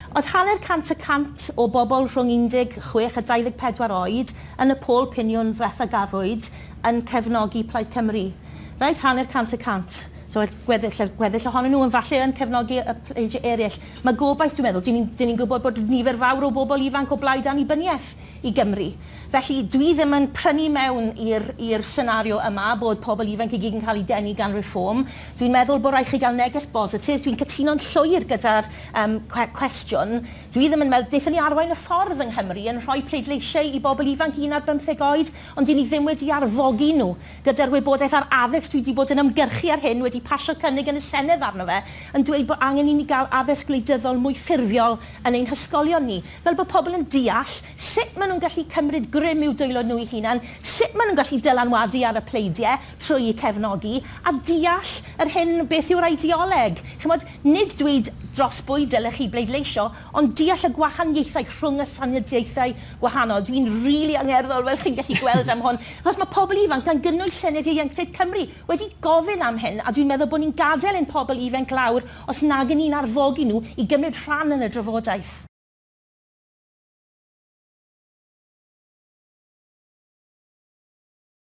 Oedd 0.5% o bobl rhwng 16 a 24 oed yn y pôl piniwn ddiwetha gafwyd yn cefnogi Plaid Cymru. Reit, 0.5%. So gweddill, gweddill ohonyn nhw yn falle yn cefnogi y pleidiau eraill. Mae gobaith, dwi'n meddwl, dyn ni'n ni gwybod bod nifer fawr o bobl ifanc o blaid annibyniaeth i Gymru. Felly dwi ddim yn prynu mewn i'r senario yma bod pobl ifanc i gyd yn cael eu denu gan Reform. Dwi'n meddwl bod rhaid chi gael neges bositif. Dwi'n cytuno'n llwyr gyda'r um, cwestiwn. Dwi ddim yn meddwl, wnaethon ni arwain y ffordd yng Nghymru yn rhoi pleidleisiau i bobl ifanc 11 oed, ond dyn ni ddim wedi arfogi nhw gyda'r wybodaeth a'r addysg. Dwi wedi bod yn ymgyrchu ar hyn, wedi pasio cynnig yn y Senedd arno fe, yn dweud bod angen i ni gael addysg gwleidyddol mwy ffurfiol yn ein hysgolion ni, fel bod pobl yn deall sut maen nhw'n gallu cymryd grym i'w dwylo nhw eu hunain, sut maen nhw'n gallu dylanwadu ar y pleidiau trwy eu cefnogi, a deall yr hyn, beth yw'r ideoleg. Chimod, nid dweud dros bwy dylech chi bleidleisio, ond deall y gwahaniaethau rhwng y syniadaethau gwahanol. Dwi'n rili angerddol, fel chi'n gallu gweld am hwn, achos mae pobl ifanc, gan gynnwys Senedd Ieuenctid Cymru, wedi gofyn am hyn, a dwi'n meddwl bod ni'n gadael ein pobl ifanc lawr os nag 'yn ni'n arfogi nhw i gymryd rhan yn y drafodaeth.